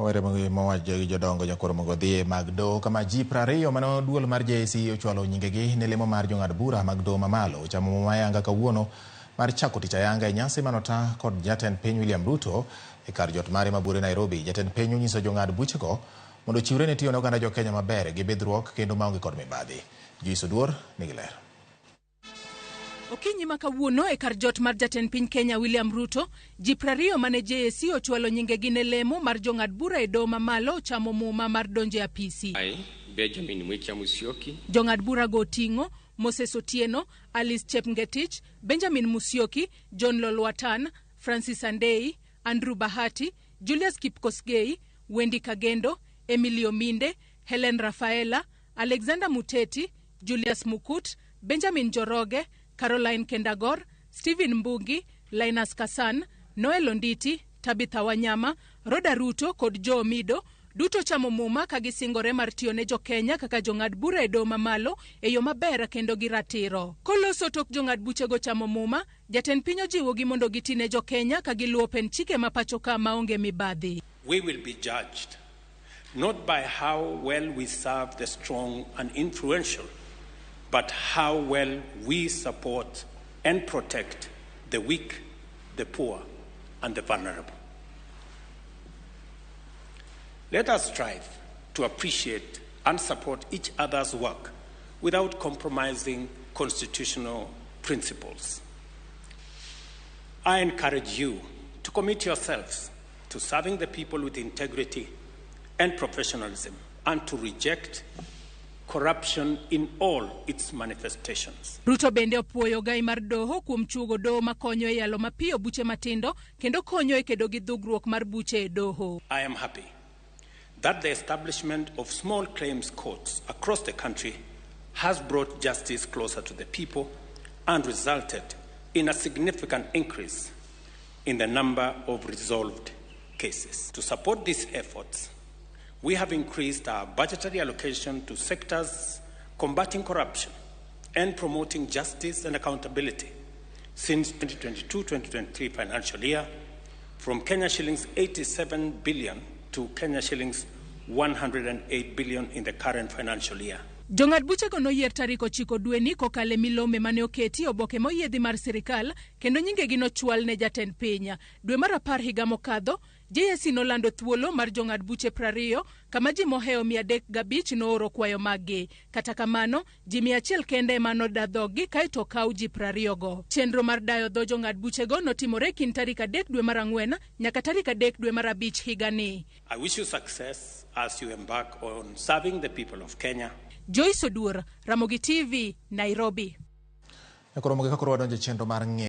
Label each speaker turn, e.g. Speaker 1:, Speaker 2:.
Speaker 1: Owere mowacho gi jodongo nyakwar Omogo mag doho kama ji 20 mane duol mar JSC ochwalo nyingegi ne lemo mar jong'ad bura mag doho mamalo ochamo muma ayanga kawuono mar chako tich ayanga e nyasi manota kod jatend piny William Ruto e kar jot mare mabure Nairobi. Jatend piny onyiso jong'ad buchego mondo ochiwre ne tiyo ne oganda jo Kenya maber gi bidhruok kendo maonge kod mibadhi. Joyce Oduor nigi ler.
Speaker 2: Okinyi ma kawuono e kar jot mar jatend piny Kenya William Ruto, ji 20 mane JSC ochwalo nyingegi ne lemo mar jong'ad bura e doho mamalo ochamo muma mar donjo e apisi.
Speaker 3: I, Benjamin Mwicha Musyoki.
Speaker 2: Jong'ad bura go oting'o Moses Otieno, Alice Chepngetich, Benjamin Musyoki, John Lolwatan, Francis Andei, Andrew Bahati, Julius Kipkosgei, Wendy Kagendo, Emily Ominde, Helen Rafaela, Alexander Muteti, Julius Mukut, Benjamin Njoroge, Caroline Kendagor, Stephen Mbugi, Linus Kasan, Noel Onditi, Tabitha Wanyama, Roda Ruto kod Joe Omido duto chamo muma ka gisingore mar tiyo ne jokenya kaka jong'ad bura e doho mamalo e yo maber kendo gi ratiro. Koloso tok jong'ad buchego chamo muma, jatend piny ojiwogi mondo giti ne jokenya ka giluwo pen chike ma pacho ka maonge mibadhi.
Speaker 4: We will be judged not by how well we serve the strong and influential, but how well we support and protect the weak, the poor, and the vulnerable. Let us strive to appreciate and support each other's work without compromising constitutional principles. I encourage you to commit yourselves to serving the people with integrity and professionalism and to reject corruption in all its manifestations.
Speaker 2: Ruto bende opuoyo gai mar doho kuom chuogo doho makonyo e yalo mapiyo buche matindo kendo konyo e kedo gi dhugruok mar buche e doho.
Speaker 4: I am happy that the establishment of small claims courts across the country has brought justice closer to the people and resulted in a significant increase in the number of resolved cases. To support these efforts, we have increased our budgetary allocation to sectors combating corruption and promoting justice and accountability since 2022-2023 financial year from Kenya shillings 87 billion to Kenya shillings 108 billion in the current financial year.
Speaker 2: Jong'ad buchego noyier tarik 9 dweni kokalo e milome mane oketi oboke moyiedhi mar sirikal kendo nyingegi nochwal ne jatend piny. Dwe mar 10 higa mokadho, JSC nolando thuolo mar jong'ad buche 20 kama ji mohewo 305 nooro kwayo maggi. Kata kamano, ji 100 kende ema noda dhoggi kaeto okaw ji 20 go. Chenro mar dayo dho jong'ad buchego notimore e kind tarik 3 dwe mar 4 nyaka tarik 3 dwe mar 5 higani.
Speaker 4: I wish you success as you embark on serving the people of Kenya.
Speaker 2: Joyce Oduor, Ramogi TV, Nairobi.
Speaker 1: Nyakoro Omogo koro wadonjo e chenro mar ng'eyo